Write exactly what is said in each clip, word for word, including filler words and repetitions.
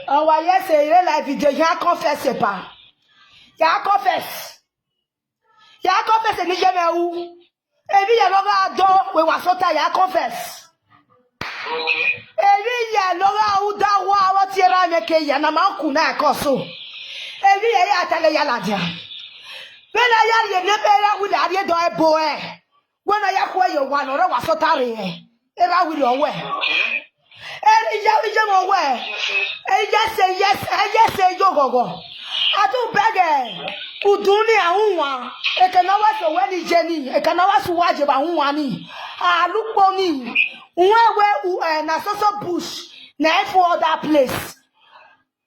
Our yes, a real life video. Ya confess, pa. Ya confess. Ya confess, ni jeme u. Ebi ya loga do, we wasota, ya confess. Okay. Ebi ya loga u da wa, wa tiera me ke ya na ma ku na ko so. Ebi ya ya tale ya la dia. Bena ya ye ne be la wi la ye do e bo e. Wena ya kwe yo wa no re wasota re e. E ba wi lo we. Okay. Eri ya wi je mo we. Eri ya se yes, e ya se yo gogo. Atu bege. Uduni ahunwa. E kana wa so we ni je ni. E kana wa su wa je ba hunwa ni. A lupo ni. Nwa we u eh, na so so bush. Na e for other place.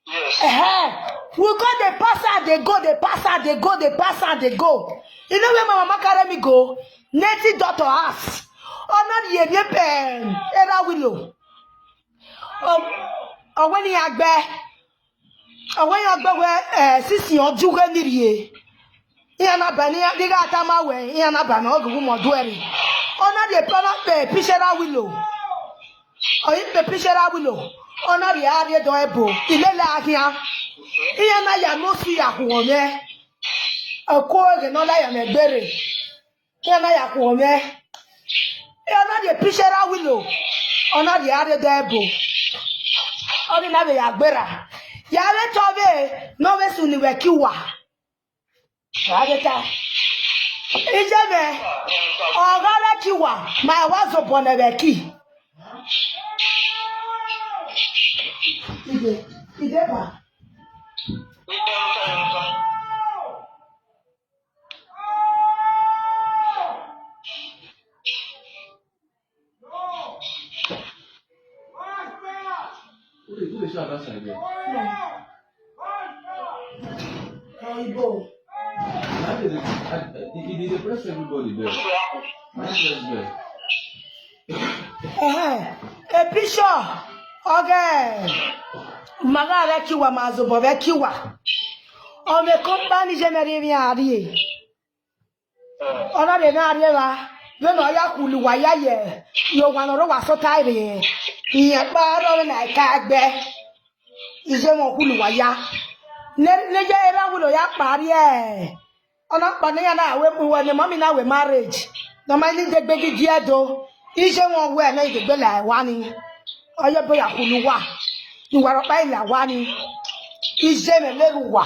Yes. Eh, we go dey pass out, dey go, dey pass out, dey go, dey pass out, dey go. You know where my mama carry me go? Native doctor house. Ọ̀nà yẹn ní pẹ̀ ẹ̀rá wílò. Ọ̀wẹ́ ni àgbẹ̀. Ọ̀wẹ́ ni àgbẹ̀ wẹ̀ ẹ̀ sísìn ọdún wẹ̀ nìyí. Ihe na bani ya diga ata ma we ihe na bani ogu mo dueri. Ọ̀nà yẹn pẹ̀lú pẹ̀ píṣẹ́rá wílò. Oyi pe pishera wilo. Ona ri ari do ebo. Ilele ahia. Iya na ya no su ya huome. Oko ege no la ya me gbere. Iya na ya huome. Iya na de pishera wilo. Ona ri ari do ebo. Oni na be ya gbera. Ya be to be no be su ni we kiwa. Adeta. Ijeme. Ogara kiwa. My wazo bonebeki. Ide. Ide ba. Who dey, who dey shout that side there? Oyibo. Na dey dey, I, I, e dey depress everybody there. Na dey just there. Eh, e picture. Okay. Maga ve kiwa mazobo ve kiwa. O me company je me ri mi ari. Ona de na re wa. Ve no ya kulu wa ya ye. Yo wa no ro wa so tai re. Iye pa ro na ka gbe. Ije mo kulu wa ya. Ne ne je era wulo ya pari e. Ona pa ne ya na we mu we ne mami na we marriage. No ma ni de gbe gi die do. Ije mo we na de gbe la wa ni. Oyo bo ya kulu wa. Ni wa ro pa ila wa ni. Ije me leru wa.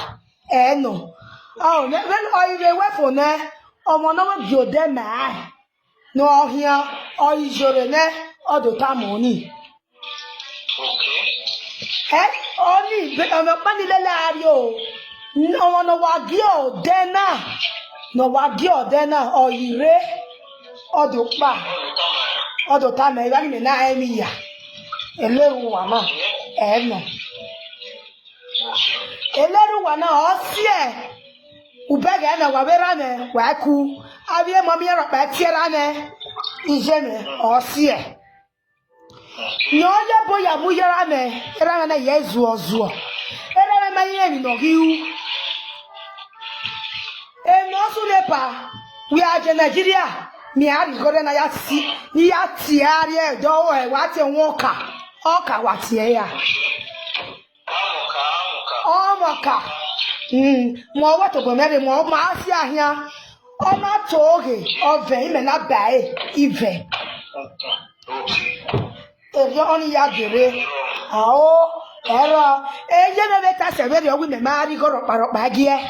Eh, no. Oh, ne, when oyi we we fo ne, omo no we bi ode ma. No ohia, oyi jore ne, odo ta mo ni. Okay. Eh, oni be omo pa ni lele ari o. Omo no wa gi ode na. No wa gi ode na, oyi re. Odo pa. Odo ta me, iba ni me na emi ya. Ele wa na. Eh, no. Eleru wa na osie. Ubege na wa bera me wa ku. Abie mo mi ro pe tie ra me. Ije me osie. Nyo ye bo ya mu ye ra me. Era me na ye zuo zuo. Era me ma ye mi no gi u. E no su le pa. We are je Nigeria. Mi ari gore na ya si. Ni ya ti ari e do e wa ti won ka. O ka wa ti e ya. Ọmọka. Mm. Mo wa to gomere mo ma si ahia. O ma to oge ove ime na bae ive. Eri oni ya gere. Ao ero. Eye me be ta se we ri owi me ma ri go ropa ropa gi e.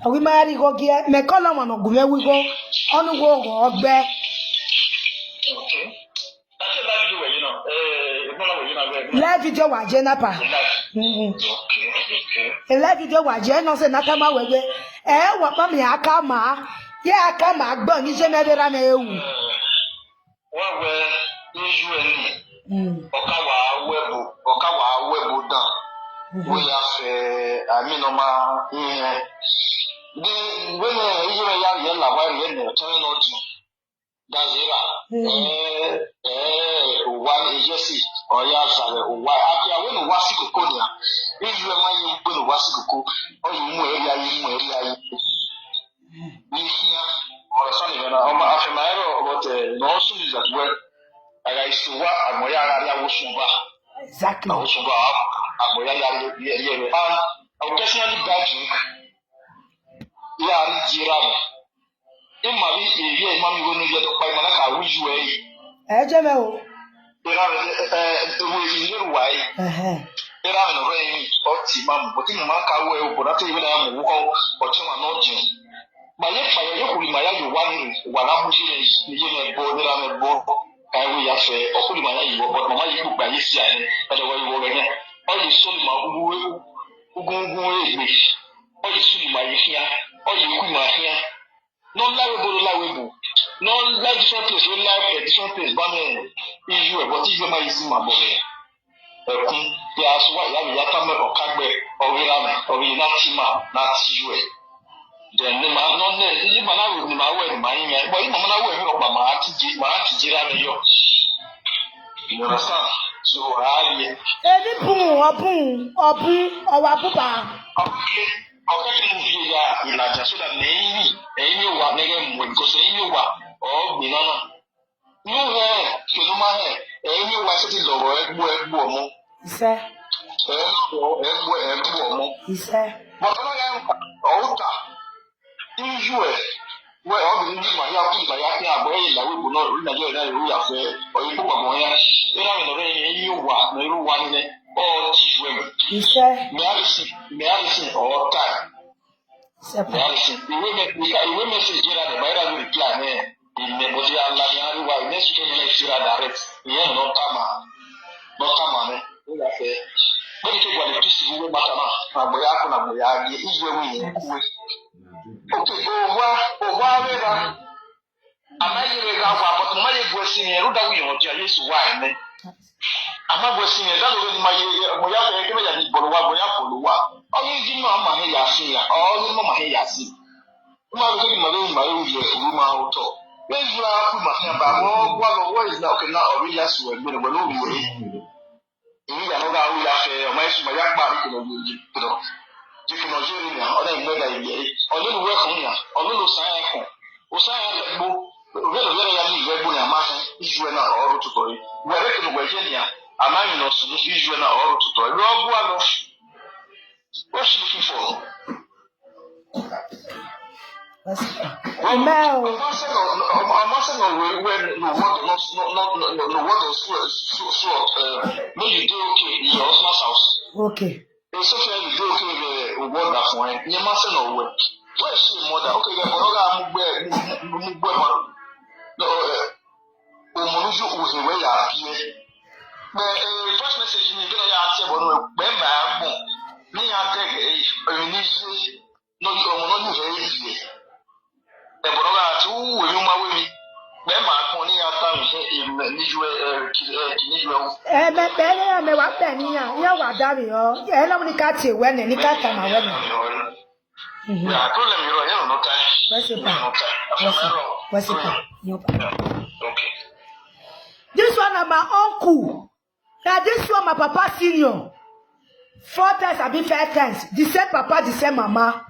Owi ma ri go gi e. Me ko lo mo no gu me wi go. Onu go go ogbe. Okay. Ake live video were you now? Eh, if not were you now, where? Live video wa je na pa. Live. Mm-hmm. Okay, okay. E live video wa je no se na ta ma we we. Eh, wa pa mi aka ma. Ye aka ma gbo ni je me be ra na ewu. Wa we ni U N. Mm. Oka wa webu, oka wa webu dan. Mm-hmm. We ya fe, I mean, no ma, eh. The when you ya ya la wa ye no tell no. Dazira. Mm. Eh, eh, wa ni Jesse. Oya zare wa. Aki awe no wasi koko ni a. Izu e ma yi we no wasi koko. O yi mu eri ayi mu eri ayi. Ni hia. Ora sani na o ma afi ma ero but eh, no su ni za tuwe. Aga isuwa amoya aga ya wosuba. Exactly. Wosuba. Abo ya ya ye ye. And I will personally buy drink. Ya ri jira. Imali e ye mami go ni ye to pa imala ka wi ju e. Ẹ jẹ́ bẹ́ẹ̀ o. Ira e e e we ni ru wa e. Ẹ̀hẹ́n. Ira no re ni o ti ma mo ti ma ka we o bo na te we na mo ko o ti ma no jin. Ma ye pa ye ku ni ma ya yo wa ni wa na mu ji ni ye me bo ni ra me bo. Ka we ya fe o ku ni ma ya yo bo ma ye ku gba ye si a ni. Ka de wa yo we ni. O ye so ni ma gu we gu gu e gbe. O ye su ni ma ye hia. O ye ku ma hia. No lie we bo, no lie we bo. No lie different place, no lie eh, different place. Ba me iju e, but iju e ma isi ma bo me. Ekun ya so wa ya ya ta me o kagbe o wi ra me o wi na ti ma na ti ju e. Then ni ma no ne ni ma na we ni ma we ni ma yin me. But ni ma na we mi o pa ma ti ji ma ti ji ra me yo. You understand? So I Èmi bùn ọ̀bùn ọ̀bùn ọ̀wà bùbà. Okay, okay, mo fi ya ìlàjà so that ẹ̀yin ni ẹ̀yin ni wà nẹ́gẹ́ mọ̀ because ẹ̀yin ni wà ọ̀gbìn náà. Yóò hẹ́ kìlú máa hẹ́ ẹ̀yin ni wà ṣe ti lọ̀rọ̀ ẹgbó ẹgbó ọmọ. Iṣẹ́ Ẹ̀yin lọ̀rọ̀ ẹgbó ẹgbó ọmọ. iṣẹ́. Bọ̀dọ̀ náà yẹn ọ̀húta iyu ẹ̀ wẹ́ ọ̀gbìn ní màá yá kú ìgbà yá kí àbọ̀ ẹ̀yìn ìlàwé ìbò náà orí nàìjíríà náà ìrú yà fẹ́ ọ̀yẹ́ púpọ̀ mọ́ yá. Ẹ̀rọ mi lọ́rẹ́ yẹn yóò wà ní irú wa nílẹ̀ ọ̀ ti ju ẹ̀ mọ̀. Iṣẹ́ Mẹ́àlìsì mẹ́àlìsì ọ̀ọ́ta iṣẹ́ pa. Reality. Ìwé mẹ ìka ìwé message yẹn láti báyìí láti reply ní ìmẹ̀ bó ti yà ńlá ní àríwá ìmẹ̀ sùn ní ìmẹ̀ ìtura direct ìyẹn lọ tà mà lọ tà mà ní. Ó yà fẹ́ bẹ́ẹ̀ tó wà ní peace ìwé bàtà náà àgbẹ̀yà kọ́ nàgbẹ̀yà yẹ ìyẹ̀wò yẹn kúwé. Okay, òwá òwá rẹ̀ rà àmọ́ yẹ rẹ̀ rà wà bọ̀tún má yẹ gbọ́ sí yẹn rúdà wíyàn ọ̀dí ayé sùn wá ẹ̀ mẹ́. Àmọ́ gbọ́ sí yẹn dáàbò ní ma yẹ mo yà fẹ́ kí mẹ́jà ní bọ̀lù wá bọ̀yà bọ̀lù wá ọ̀yẹ́ ìdí náà mà hẹ́ yà sí yà ọ̀yẹ́ náà mà hẹ́ yà sí. Uma lo kedi mare mare uje ruma oto. Ezra ku ma hia ba mo gwa lo wo is na okay na ori ya su egbe no lo ri. Ni ya no ga u ya fe o ma su ma ya pa ri ko lo ri ko. Ji ko no je ri na o na mo da ile. O lo we ko ya. O lo lo sa e ko. O sa e ko. O lo lo ya ni we bu na ma he. Iju na o ru to to. We re ko we je ni a. Ama mi no su iju na o ru to to. Lo gwa lo. What she looking for? Mẹ́ o. Ọmọ sẹ́nà ọmọ sẹ́nà wẹ̀ wẹ̀ ní wọ́dọ̀ ní wọ́dọ̀ sùọ̀ sùọ̀ make you dey okay in your husband's house. Okay. Ẹ sọ fẹ́ you dey okay with wọ́dà fún ẹ ní ẹ má sẹ́nà wẹ̀. Wọ́n ẹ̀ ṣe mọ́dà okay yẹ bọ̀dọ̀ gà mú gbẹ́ mú gbẹ́ mọ́. Òmùnújú òhèwé yà á bí ẹ. Pẹ̀ ẹ̀ voice message mi bí náà yà á tẹ̀ bọ̀ nù ẹ̀ pẹ̀ máa gbọ̀n ní yà á tẹ̀ ẹ̀ ẹ̀ ní ṣe. No, you don't know you very easy. The brother too will you my way. Then my money after me in Israel. Ẹ mẹ bẹ́ẹ̀ ni ẹ mẹ wá bẹ̀ níyà yẹ wà dá mi ọ ẹ lọ́mú ní ká tiẹ̀ wẹ́ nẹ̀ ní ká tà máa wẹ́ nẹ̀. Yeah, problem you don't know no time. Wẹ́sì pa No time. wẹ́sì wẹ́sì pa yóò pa. Okay. This one na my uncle. Na this one my papa senior. Four times abi five times. The same papa, the same mama.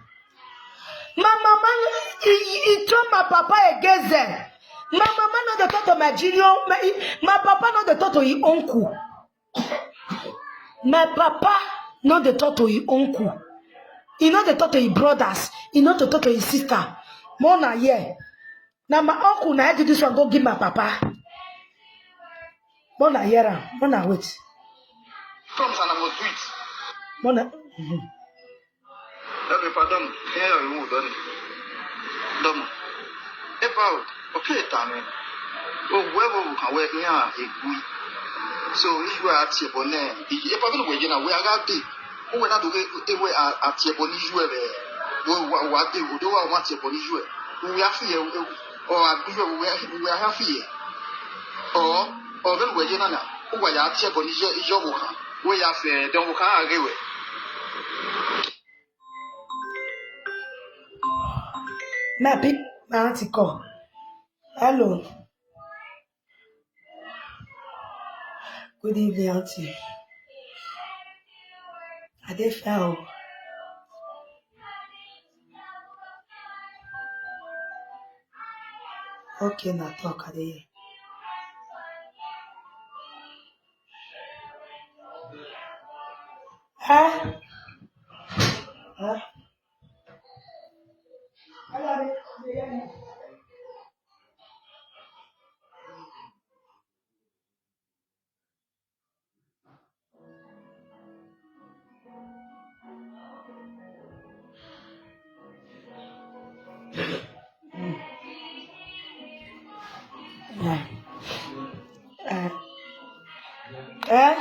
My mama, he, he turn my papa against them. My mama no dey talk to my junior. My, my papa no dey talk to his uncle. My papa no dey talk to his uncle. He no dey talk to his brothers. He no dey talk to his sister. More na here. Na my uncle na I do this one go give my papa. More na hear am. More na wait. Promise and I must do it. More na. Mhm. Let me pardon. Here you move, don't. Don't. If I okay, Tame. Oh, where we can work here, a good. So if you are at your bonnet, if I don't wait, you know, we are happy. Who will not do it? If we are at your bonnet, you have a. What they would do, I want your bonnet, you. We are here, or I do, we are happy. Or, or then we're, you know, who are at your bonnet, you will have, we have, then we can agree with. My pe my aunty call. Hello. Good evening, aunty. I dey fine o. Okay, na talk I dey hear. Eh? Eh? Yeah. Eh? Eh?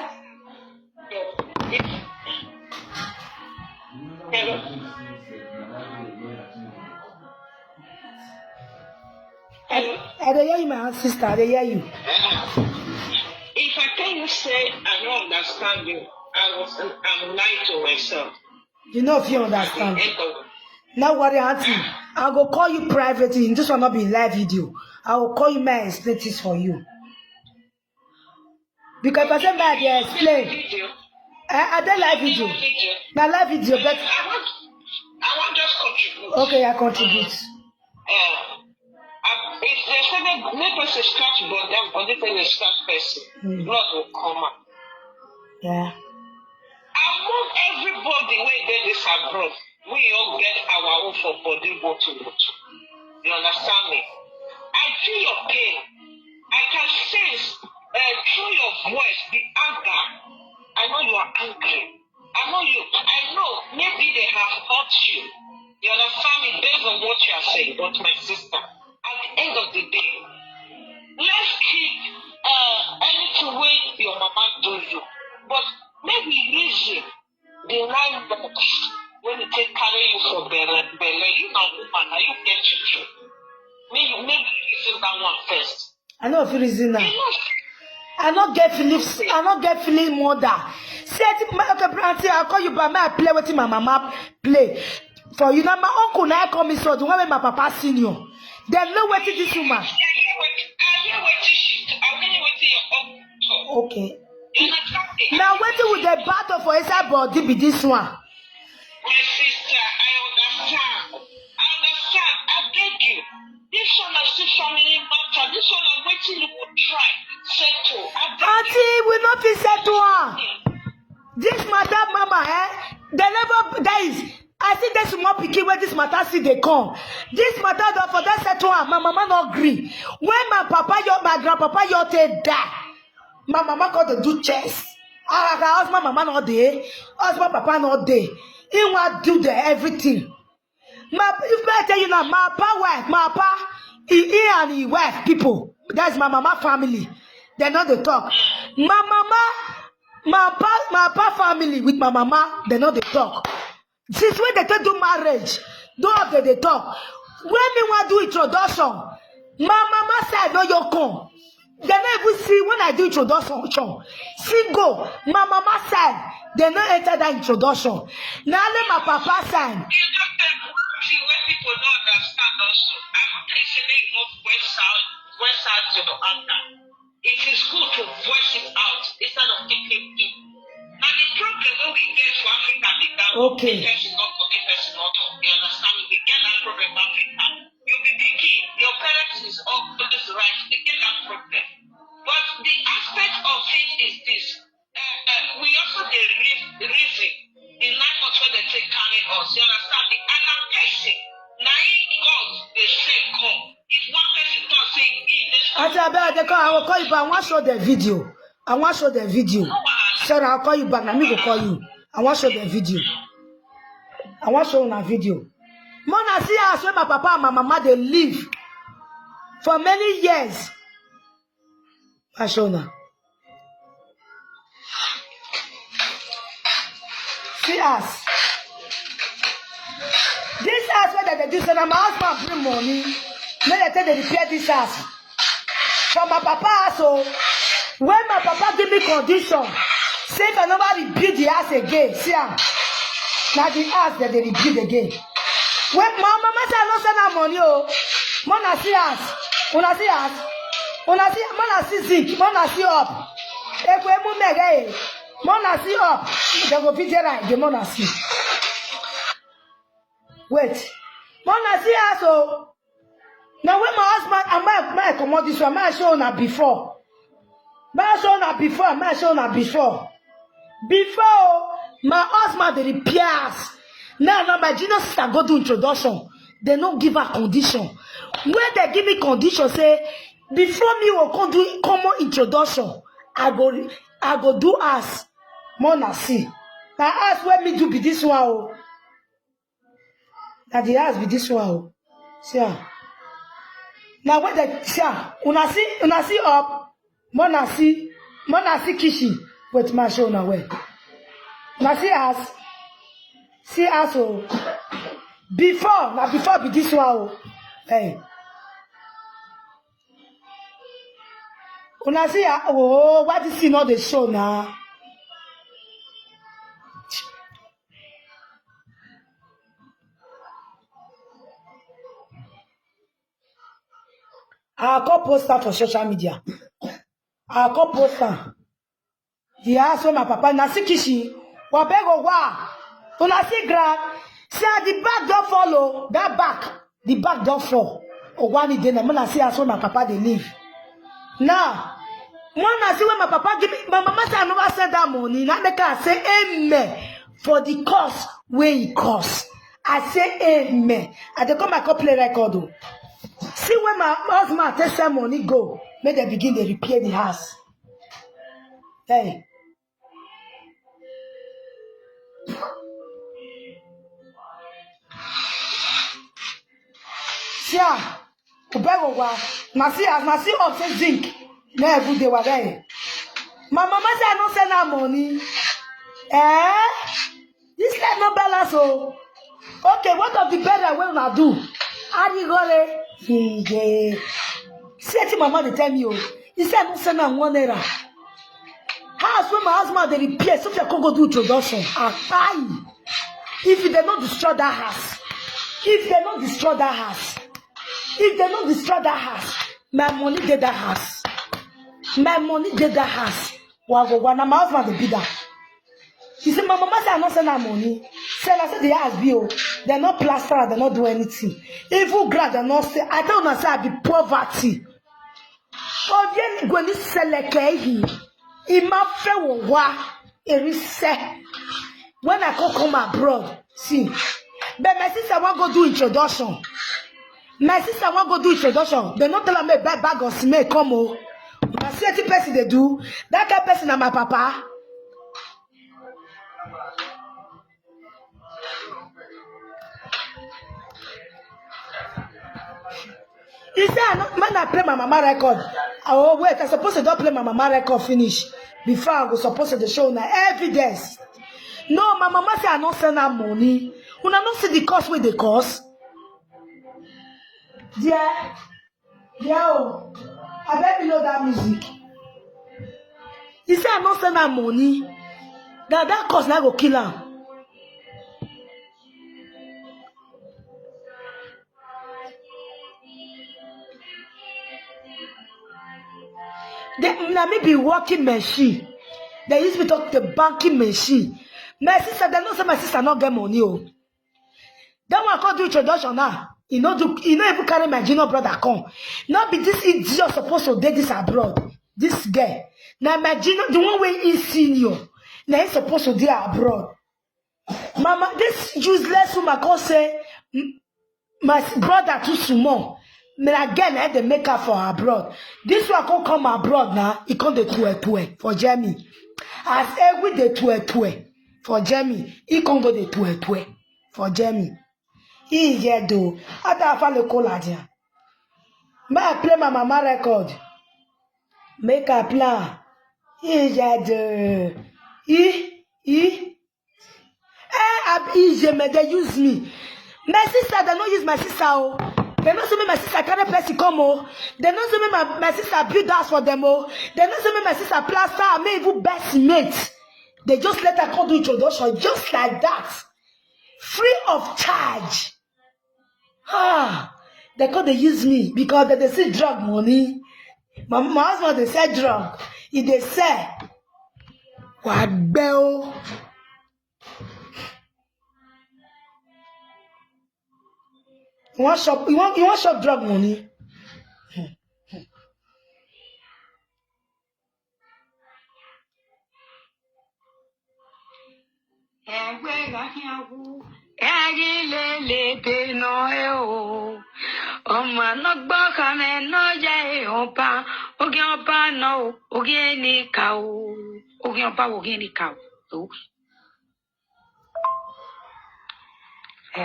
I, I dey hear you, my sister. I dey hear you. If I tell you say I don't understand you, I was I'm lying to myself. You know if you understand. No worry, auntie. I go call you privately. This will not be live video. I will call you, may I explain this for you. Because if I say may I dey explain. Eh, I dey live video. Na live video, but I want I want just contribute. Okay, I contribute. Uh, I, if they say make, make person scratch body, body person scratch person, Mm. Blood will come out. Yeah. Among everybody wey dey this abroad, we all get our own for body what to what. You understand me? I feel your pain. I can sense uh, through your voice the anger. I know you are angry. I know you. I know maybe they have hurt you. You understand me based on what you are saying, but my sister, at the end of the day, let's keep uh, anything wey your mama do you. But make we reason the nine months when e take carry you for belle, belle, you na woman, na you get children. Make you make you reason that one first. I no fit reason now. I no get feelings. I no get feeling mother. See, I think my okay, auntie, I'll call you back. May I play wetin my mama play for you? Now my uncle now call me so the one wey my papa senior. Dem know wetin this woman. I hear wetin she, I hear wetin your uncle talk. Okay. You understand me? Now wetin we dey battle for inside body be this one. My sister, I understand. I understand. I beg you. This one na still family matter. This one na wetin you go try settle. I beg you. Auntie, we no fit settle am. This matter, mama, eh? They never, there is, I see this small pikin where this matter see they come. This matter don for that settle am. My mama no gree. When my papa, your, my grandpapa, your take die, my mama call the do chest. Ah, her husband, mama no dey. Husband, papa no dey. He want do the everything. My, if I tell you now, my papa wife, my papa, he, he and his wife, people. That's my mama family. They know the talk. My mama, my pa, my pa family with my mama, they know the talk. Since when they take do marriage, do have they, they talk. When me want do introduction, my mama side no you come. They no even see when I do introduction. See go, my mama side, they no enter that introduction. Now let my papa side. You know that one thing wey people no understand also. I wan tell you say make you no voice out, voice out your anger. It is good to voice it out instead of keeping it in. Na the problem wey we get for Africa be that Okay. Make person no talk, make person no talk. You understand me? We get that problem for Africa. You be pikin, your parents is always right. They get that problem. But the aspect of it is this. Uh, uh, we also dey re- reason the nine months wey dem take carry us. You understand me? And na person, na him God dey send come. If one person talk say he dey Auntie, abeg, they call, I will call you back. I want show the video. I want show the video. Sorry, I'll call you back. Let me go call you. I want show the video. I want show una video. Mona, see as when my papa and my mama they live for many years. I show una. See as this house where they do so now my husband bring money. Make they take they repair this house. For my papa house, oh, when my papa give me condition, say if I never rebuild the house again, see am. Now the house that they rebuild again. When my mama say I no send her money, oh, Mona see house, una see house, una see, Mona see zinc, Mona see up. Ekwe mu mege, Mona see up. They go fit there, the Mona see. Wait, Mona see house, oh. Now when my husband and my my comot this one, my show una before. My show una before, my show una before. Before, oh, My husband dey repair house. Now, now my junior sister go do introduction. They no give her condition. When they give me condition, say before me will come do common introduction, I go re- I go do house. Mona see. Na house where me do be this one. Oh. Na the house be this one. Oh. See am. Na where they see am. Una see, una see up. Mona see, Mona see kitchen. Wait, ma show una well. Una see house. See house. Oh. Before, na before be this one. Oh. Hey. Una see, ah, oh, why this thing not dey show now? I go post am for social media. I go post am. The house where my papa na see kitchen. Wa bego wa. Una see ground. See how the back don follow. That back. The back don fall. Ogwani dey na. Mona see house where my papa dey live. Now, when I see when my papa give me, my mama say I never send that money. Now make I say amen for the cost where it cost. I say amen. I dey come, I come play record. Oh. See when my husband take send money go, make they begin to repair the house. Hey. See am, Ubego wa. Na see as na see up say zinc. Na every day wa there. My mama say I no send her money. Eh? This life no balance oh. Okay, what of the burial wey una do? Arigore. Iye. See wetin mama dey tell me oh. He say I no send am one naira. House wey my husband dey repair, so I come go do introduction. Apai. If they no destroy that house, if they no destroy that house, if they no destroy that house, my money dey that house. My money dey that house. Wa go wa na my husband dey be that. He say, my mama say I no send her money. Say I say the house be oh. They no plaster, they no do anything. Even ground they no say. I tell una say I be poverty. Obieni gweni seleke hi. Ima fe wo wa. Eri se. When I come come abroad, see. But my sister wan go do introduction. My sister wan go do introduction. They no tell her make buy bag of cement come oh. Na see wetin person dey do. That kind person na my papa. He say I no, man, I play my mama record. Oh wait, I supposed to don play my mama record finish before I go supposed to show na evidence. No, my mama say I no send her money. Una no see the cost wey dey cost. Yeah. Yeah, oh. I bet below that music. He say I no send am money. That that cause na go kill am. They, na me be working machine. They use me talk the banking machine. My sister, they know say my sister not get money. Oh. That one I come do introduction now. You know, do you know if you carry my junior brother come? Not be this idiot supposed to date this abroad. This girl. Now my junior, the one way is senior. Now he's supposed to date abroad. Mama, this useless woman come say, "M- my s- brother too small. Me again, eh, they make her for abroad. This one come come abroad now. He come the tue tue for Jamie. As every day tue tue for Jamie. He come go the tue tue for Jamie. He here do. Ata afale kola dia. May I play my mama record? Make a plan. He here do. He, he. Eh, ab easy, may they use me. My sister, they no use my sister. Oh. They no say me my sister carry person come. Oh. They no say me my, my sister build house for them. Oh. They no say me my sister plaster. Me even best mate. They just let her come do introduction just like that. Free of charge. Ah, they come they use me because they, they see drug money. My, my husband they sell drug. If they sell, what bell? You want shop? You want you want shop drug money? Ẹ̀wẹ̀ ra hín awú, ẹ̀rí lè lè dènà ẹ o. Ọmọ náà gbọ́ kàmẹ́ náà yẹ èèyàn bá, oge ọba náà o, oge ẹni kà o, oge ọba wo oge ẹni kà o.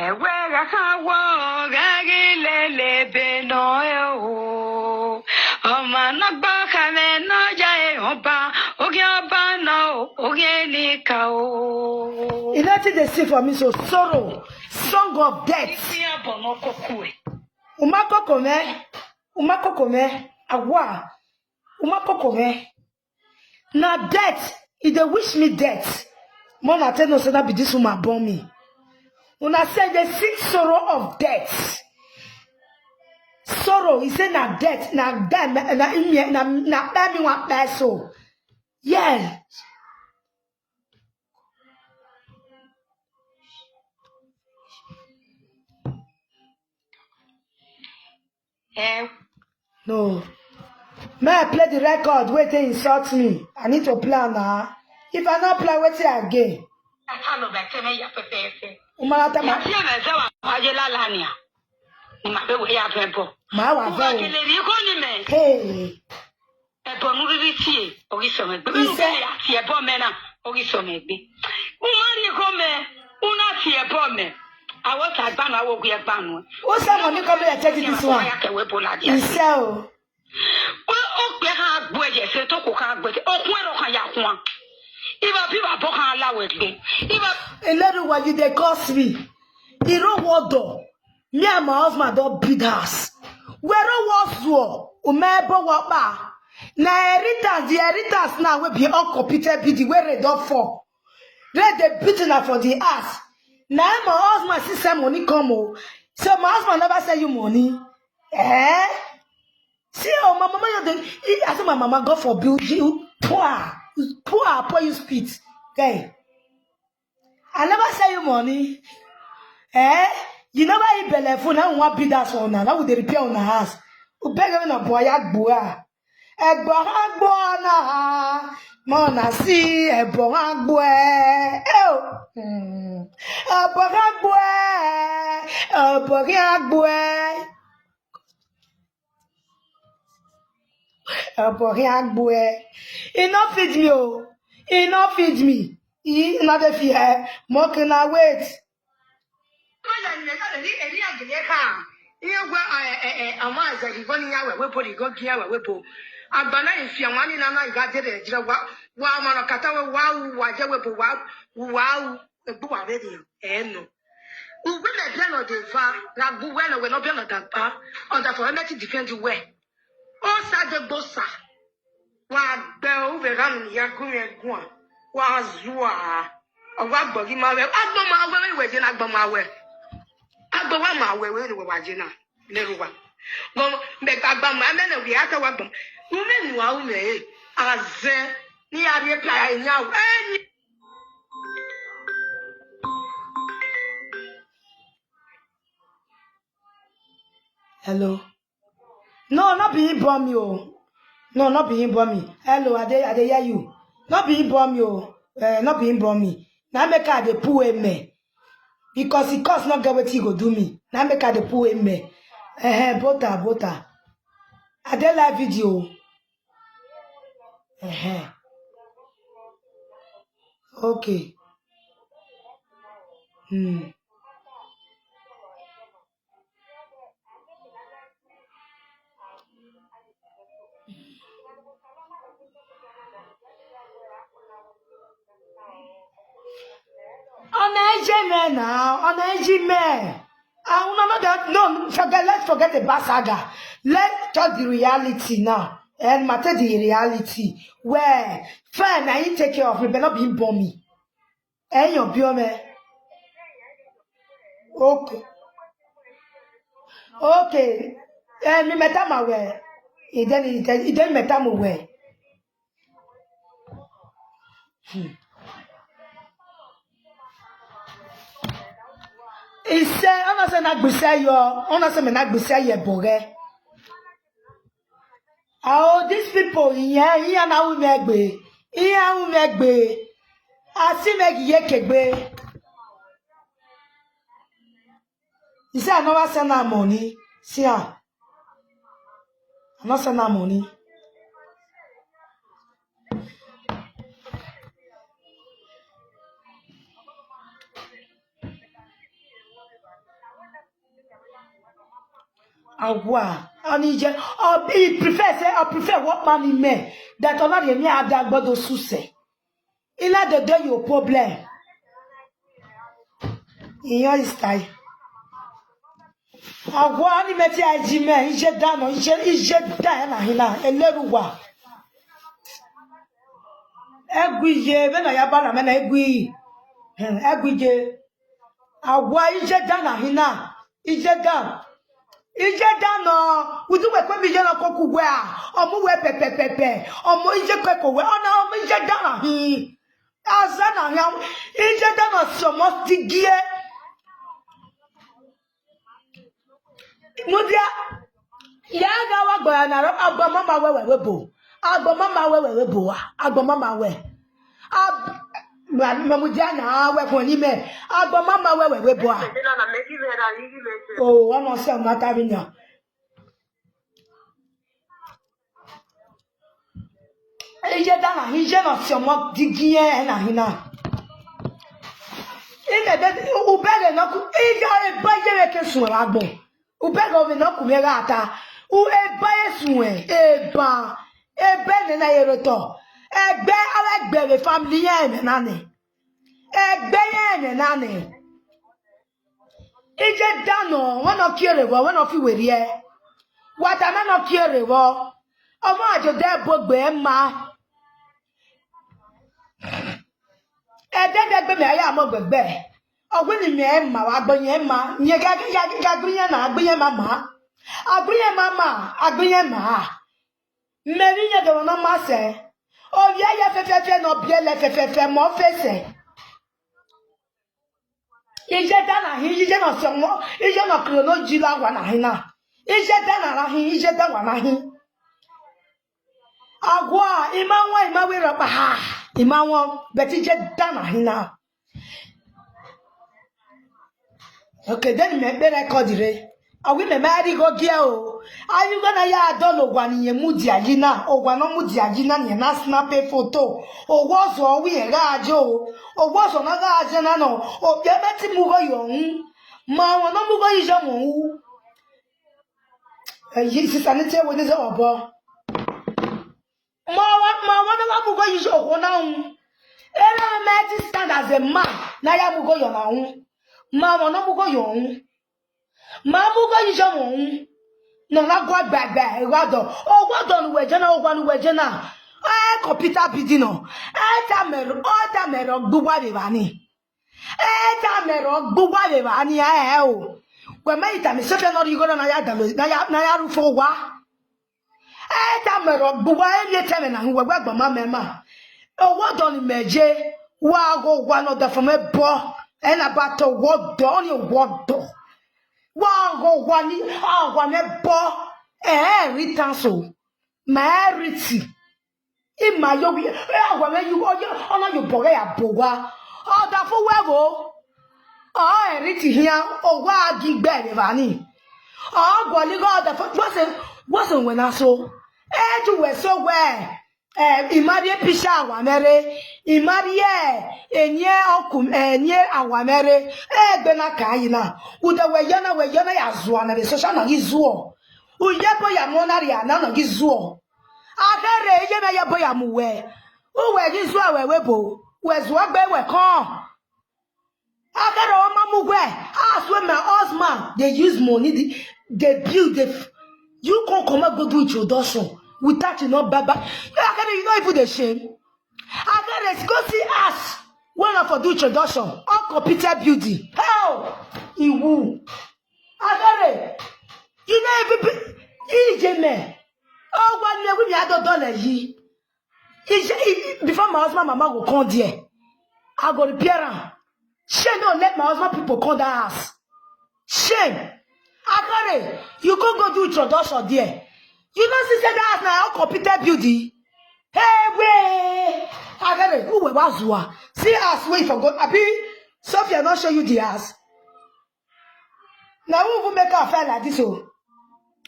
Ẹ̀wẹ̀ ra hín awú, ẹ̀rí lè lè dènà ẹ o. Ọmọ náà gbọ́ kàmẹ́ náà yẹ èèyàn bá, oge ọba náà o, oge ẹni kà o. You know wetin dey sing for me so? Sorrow, song of death. Isi abọ no koku e. Uma koko me, uma koko me, awa, uma koko me. Na death, e dey wish me death. Mona tell no say na be this woman born me. Una say dey sing sorrow of death. Sorrow, he say na death, na die, na na na na na die me one die so. Yeah. Eh, no. May I play the record? Wait, they insult me. I need to play now. If I not play, wait here again. I can't know that tell me you prepare. Umara tell me. Aye me se wa aye la la ni a. Ni ma be we ya fe bo. Ma wa Uwa ve o. Kele ri ko ni me. Hey. Ẹbọ nu riri tie orísun ẹgbẹ. Bẹ́ẹ̀ ni àti ẹbọ mẹ́ra orísun ẹgbẹ. Mo máa rí ẹkọ mẹ, mo náà ti ẹbọ mẹ. Àwọn tí a gbà náà wò gbé ẹgbà nù. Who send money come here take this one? Ọ̀yà kẹwé bó la di. He sell. Ó ó pẹ́ ká gbọ́ ẹ̀jẹ̀ ṣe tó kò ká gbọ́ ẹ̀jẹ̀. Okun ẹ̀rọ kan yà kún wa. Ibà bí bàbá kan aláwọ̀ ẹgbẹ́. Ibà. Eleruwa, you dey curse me. Iro wodo. Me and my husband don build house. Wero was war. Umebo wapa. Na inheritance, the inheritance now will be all computer be the way they don't fall. They dey beat una for the ass. Na my husband see send money come o. So my husband never send you money. Eh? See, oh, my mama, you dey. I say, my mama, God forbid you. Poor, poor, poor you spit. Okay. I never sell you money. Eh? You never eat belle food. Now one be that one now. Now we dey repair on the house. We beg him na boy agbua. Ẹ̀bọ̀ ha gbọ́ na ha. Mo na si ẹ̀bọ̀ ha gbọ́ ẹ. Eh o. Hmm. Ẹ̀bọ̀ ha gbọ́ ẹ. Ẹ̀bọ̀ ha gbọ́ ẹ. Ẹ̀bọ̀ ha gbọ́ ẹ. E no fit me o. E no fit me. E no dey fear. Mo can wait. Ko ya ni ka ri eri agile ka. Iye gwa eh eh eh ama za ri go ni ya we we bo ri go gi ya we we bo. Agbana ifi anwa ni na na iga jere jira wa wa ma no kata we wa u wa je we bo wa u wa u egbu wa be ni e no. Ugbe me bia no de va na gbu we no we no bia no da pa. On that for me to defend you well. O sa de gbo sa. Wa gbe o ve ga nu ya gu me gu a. Wa zu a. O wa gbo gi ma we. Agbo ma we we je na gbo ma we. Agbo wa ma we we we wa je na. Ne ru wa. Gbo me ka gbo ma me ne wi ata wa gbo. U me nu a u me e. Aze ni a ri e pa ya nya o. E ni. Hello. No, no be him born me o. No, no be him born me. Hello, I dey I dey hear you. No be him born me o. Eh, no be him born me. Na make I dey pull amen. Because he cause no get wetin he go do me. Na make I dey pull amen. Eh, eh, bota, bota. I dey live video. Eh, eh. Okay. Hmm. Ọ̀nà ẹ̀jẹ̀ mẹ́ now, ọ̀nà ẹ̀jẹ̀ mẹ́. Ah, una no dey, no, forget, let's forget about saga. Let's talk the reality now. And matter the reality. Well, fine, na him take care of me, but no be him born me. Eyan bi ome. Okay. Okay. Eh, mi meta ma we. Ide ni ide, ide meta mo we. Hmm. He say, ona se na gbese yo, ona se me na gbese ye boge. Oh, these people, yeah, yeah, na umegbe. Yeah, umegbe. I still make Yekegbe. He say I never send her money. See her. I not send her money. Awa, and he just, uh, he prefer say, I prefer what money me that honor the me have that gbado suse. Ila the day your problem. In your style. Awa, ni meti aji me, ije dano, ije, ije dano hina, eleruwa. Egwiye, me na yabala, me na egwi. Hmm, egwiye. Awa, ije dano hina, ije dano. Ije dano, udu we kwe mi je na koku we a. Omu we pepe pepe. Omu ije kwe ko we, ona omu ije dano hi. Azana hi, ije dano somo tigie. Mudia, ya ga wa gba na ro, agba mama we we we bo. Agba mama we we we bo wa. Agba mama we. Ab-, ma, ma mudia na we ko ni me. Agba mama we we we bo wa. Oh, wa mo se ma ta bi na. Ije dano hi, ije no si omo digie na hina. Ine de, ubere no ku, ije e ba ije we ke sun agbo. Ubere omi no ku me gata. U e ba e sun e, e ba, e be ne na yero to. E gbe, awe gbe we family ye ne na ne. E gbe ye ne na ne. Ije dano, we no kiere wo, we no fi werie. Wata me no kiere wo. Omo ajo de bo gbe ma. E de de gbe me aya mo gbegbe. Ogwe ni me ma, wa gbo yen ma. Nye ga, ga, ga, ga gbo yen na, gbo yen ma ma. Agbo yen ma ma, agbo yen ma. Me ni nye de wo no ma se. O ye ye fe fe fe no bie le fe fe fe mo fe se. Ije dano hi, ije no somo, ije no kro no jila wa na hina. Ije dano ra hi, ije da wa na hi. Agwa, ima wa, ima we ra pa ha. Ima wa, but ije dano hina. Okay, then me be record re. Awi me mari go gia o. Ayu go na ya do lo wa ni ye mu dia yina. O wa no mu dia yina ni na snap a photo. O wo zo wi e ga ajo. O wo zo na ga ajo na no. O ye me ti mu go yo hu. Ma wo no mu go yi jo mo hu. Eh, yi sister ni te wo ni zo obo. Ma wa, ma wa no ga mu go yi jo ho na hu. Era me ti stand as a man. Na ya mu go yo na hu. Ma wo no mu go yo hu. Ma mu go yi jo mo hu. No na go gbagba e wa do. O wa do nu we je na, o wa nu we je na. E ko Peter bidi no. E ta me ro, o ta me ro gbu wa be ba ni. E ta me ro gbu wa be ba ni e o. We me ita mi se fe no ri go na ya da lo, na ya, na ya ru fo wa. E ta me ro gbu wa e ye te me na hu we gba ma me ma. O wa do ni me je. Wa go wa no da fo me bo. E na ba to wo do ni wo do. Wa go wa ni, a wa me bo. E ri tan so. Ma e ri ti. Ima yo wi, e a wa me yu, o yo, ona yo bo ya bo wa. O da fo we wo. O e ri ti hia, o wa gi gbe re ba ni. O go li go da fo, wo se, wo se we na so. E ju we so we. Eh, i mari e pisha awa mere. I mari e, enye oku, enye awa mere. E gbe na ka yi na. Ude we yo na, we yo na ya zuo na be social na gi zuo. U ye bo ya mo na ria na no gi zuo. Akere ye me ye bo ya mu we. U we gi zuo we we bo. We zuo gbe we kon. Akere o ma mu we. As we my husband, they use money, they, they build, they f-, you can't come and go do introduction without you not baba. Akere, you not even the shame. Akere, go see us. When I for do introduction, all computer building. How? Iwu. Akere, you know if you be, ije me. Oh, one year we me ado dollar yi. Ije, i-, i-, before my husband mama go come there, I go repair am. Shame no let my husband people come that house. Shame. Akere, you go go do introduction there. You know, see say that house na all computer building. Hey, way! Agere, who will was who? See us wait for God. Abi, Sophia not show you the house. Now who will make her feel like this? Oh,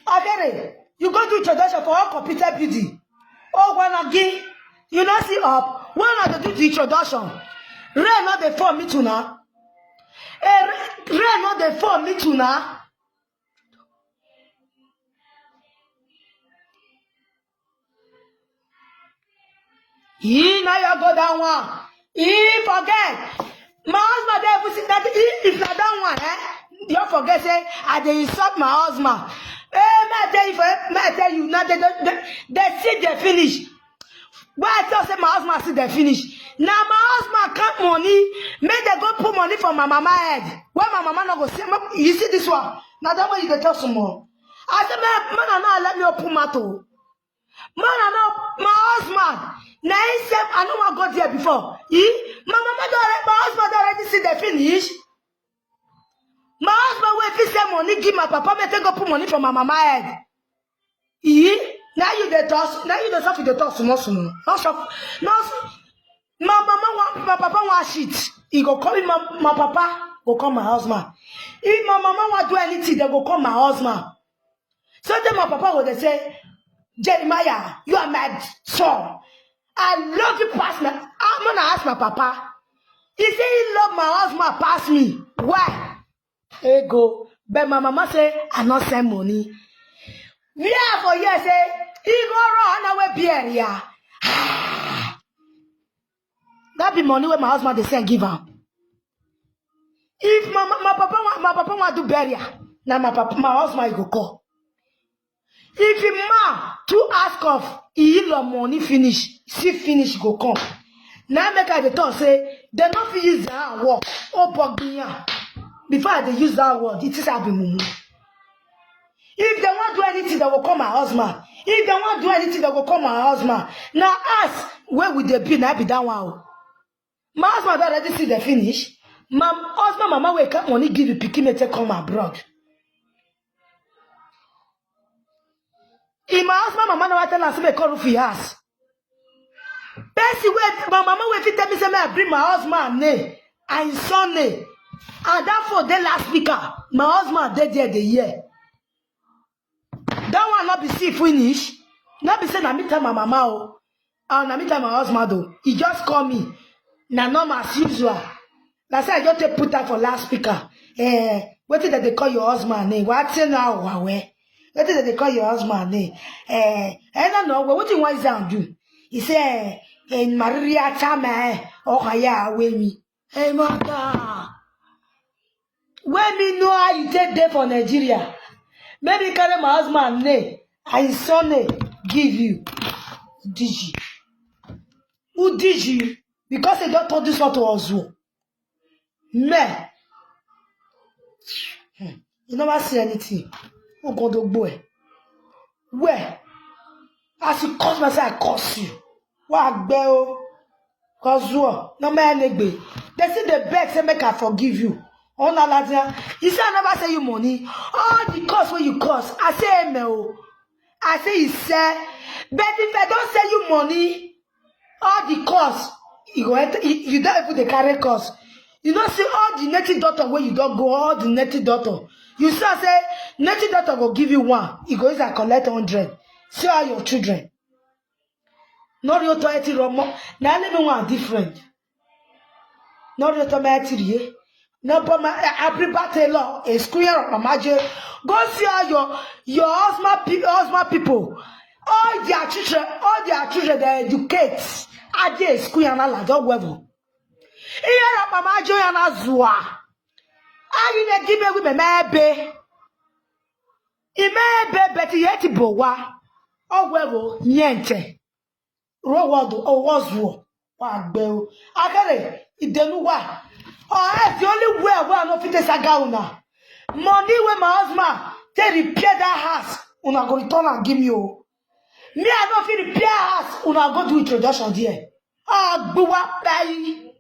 Agere, you go do introduction for all computer beauty. Oh, wanna give you not see up. When I do the introduction, rain not the form me too now. Eh, rain not the form me too now. He now you go down one. He forget. My husband dey even see that he, if na that one, eh? You forget say I dey insult my husband. Eh, may I tell you for may I tell you now they they, they, they see they finish. Why I tell say my husband see they finish. Now my husband count money, make they go put money for my mama head. Why my mama not go see? You see this one? Now that one you dey talk some more. I say man, man, I not let me open matter. Man, I know my husband. Now he said I know what got there before. He, my mama don't already, my husband don't already see the finish. My husband will fit send money give my papa, may take go put money from my mama head. He, now you the toss, now you the stuff you the toss small small. Not shop, not my mama want my papa want shit. He go call him my, my papa, go call my husband. If my mama want do anything, they go call my husband. So then my papa would say, Jeremiah, you are my son. I love you past my. I'm gonna ask my papa. He say he love my husband past me. Why? Ego. But my mama say I not send money. Where for here say he go run away beer here. That be money where my husband they send give him. If my, my, my papa want my papa want to bury her, now my papa my husband go call. If him man to ask of he love money finish, see finish go come. Now make I the talk say they not fit use that work. Oh bogbiyan. Before I dey use that word, it is I be mumu. If they want do anything, they will call my husband. If they want do anything, they will call my husband. Now ask where would they be? Now be that one. My husband already see the finish. My husband, mama will come money give you pikin me take come abroad. If my husband, mama never tell us make call for house. Person wait, my mama will fit tell me say may I bring my husband name and his son name. And that for the last speaker, my husband dead there the year. That one not be see finish. Not be say na me tell my mama oh. And na me tell my husband oh. He just call me. Na normal as usual. Na say I just take put am for last speaker. Eh, wetin dem dey call your husband name? Wetin na wawe? Wetin dem dey call your husband name? Eh, I don't know. Well, wetin one sound do? He say, eh, Maria Chama, eh, oh yeah, we me. Hey, mother. When me know how you take there for Nigeria, maybe carry my husband name and his son name give you. Did you? Who did you? Because they don't told this one to us. Man. Hmm. You never see anything. Who go do boy? Where? As you curse me, say I curse you. What bell? Cause what? No man negbe. They say they beg, say make I forgive you. Oh na latia. You say I never say you money. All the curse where you curse, I say amen. Oh. I say he said, but if I don't say you money, all the cost you go enter, you, you don't even dey carry cost. You know see all the native doctor where you don't go, all the native doctor, you see say native doctor go give you one, you go use and collect hundred. See all your children. No real authority romo. Now living one different. No real authority here. No but my every battle law is clear of my magic. Go see all your your husband people, husband people. All their children, all their children they educate. Aje school and all that level. Iye ra mama jo ya na zua. Ayi ne give me with me mebe. Imebe beti yeti bowa. Oh wewo nyente. Rowodo owozuo. Wa gbe o. Akere idenu wa. Oh, that's the only way where I no fit saga una. Money where my husband take repair that house. Una go return and give me o. Me I no fit repair house. Una go do introduction there. Agbuwa bayi.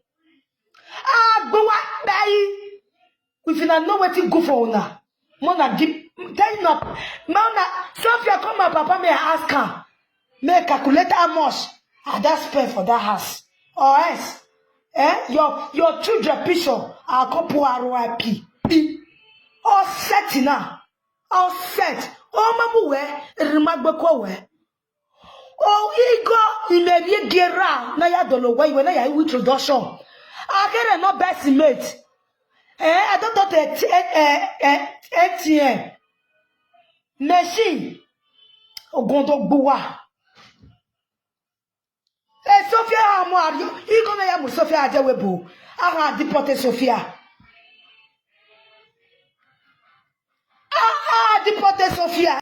Agbuwa bayi. If una know wetin good for una, mona give tell una, mona Sophia come my papa may I ask her. May I calculate how much I don spend for that house. Or else, eh, your, your children picture, I come put R I P. All set now. All set. Oh, mamu we, rimagbeko we. Oh, igo, imerie gera, na ya dolo we, we na ya introduction. Akere no best mate. Eh, I don't thought eh, eh, eh, A T M. Machine. Ogondo gbuwa. Eh, Sophia, how are you? Igo na ya mu Sophia adewebu. Aha, deporte Sophia. Ah, ah, deporte Sophia.